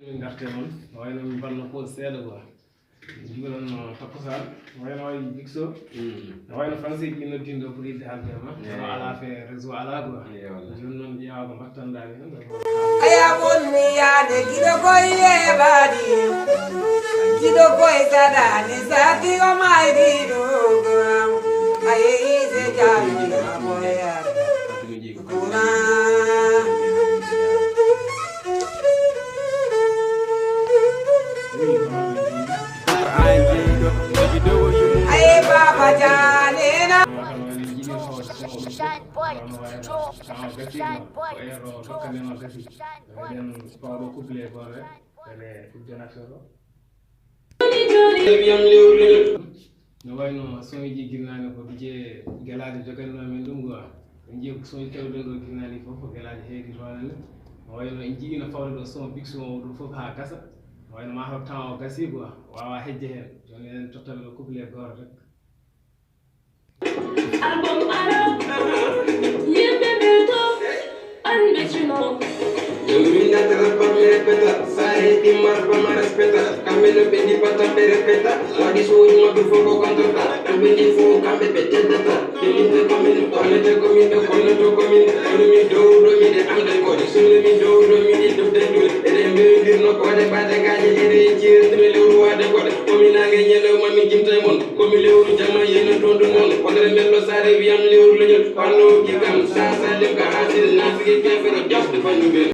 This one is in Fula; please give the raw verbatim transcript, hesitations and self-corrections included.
Min ngartee mon, no wayno min mbaɗno pause seeɗa quoi. Min njuulan no takkusaan, no wayno wayi Big Show. Mm. No wayno français ɓe noddino ɗo pour yiɗde haalde e ma. Eey. Kono alaa fe réseau alaa quoi. Eey, wallaahi. Jooni noon ƴeewa ko mbattanɗaa mi heen. Aya wonni yaade giɗo koye weeɓaani. Giɗo koye saɗaani saati o mayri ɗo. Aye ise jaami ko yaade. Courant. Aye Baba Jalena. No wayno soñji girnaani ko Dj Gelaajo joganno men ɗum quoi. En njiyi ko soñji kewɗen ɗo girnaani fof ko Gelaajo heedi toon ne. No wayno en njiyi no fawde ɗo son Big Show o ɗum fof haa gasa. No wayno ma taw temps o gasi quoi. Waawa hejje heen. Jooni en tottaɓe ɗo couplet gooto rek. Album aro. Yimɓe ɓe to. An ɓe cino. Yo mi winndata rap, mi répéta. Sa heɓi marba, ma respecta. Kamɓe no ɓe ndi pata, ɓe répéta. Waɗi soñu maɓɓe fof ko kontorta. Kamɓe ndi fof kamɓe ɓe teddata. Ɓe ndi ɓe komin, ɓornete komin, ɓe konnoto komin. Kono mi dowɗo miɗe amde koɗe. Sunu mi dowɗo miɗe dubde dule. Eɗen mbewdirno koɗe baɗe gaƴe. Eɗen ciirtiri lewru waɗe koɗe. Komi nange ñalawma mi jimta e mon. Komi lewru jamma yeno toon ɗum on. Kodere mbello saare wiyam lewru leñol. Fanno kikam sa salim ka hasil nafiki kefero. Just fannu mbel.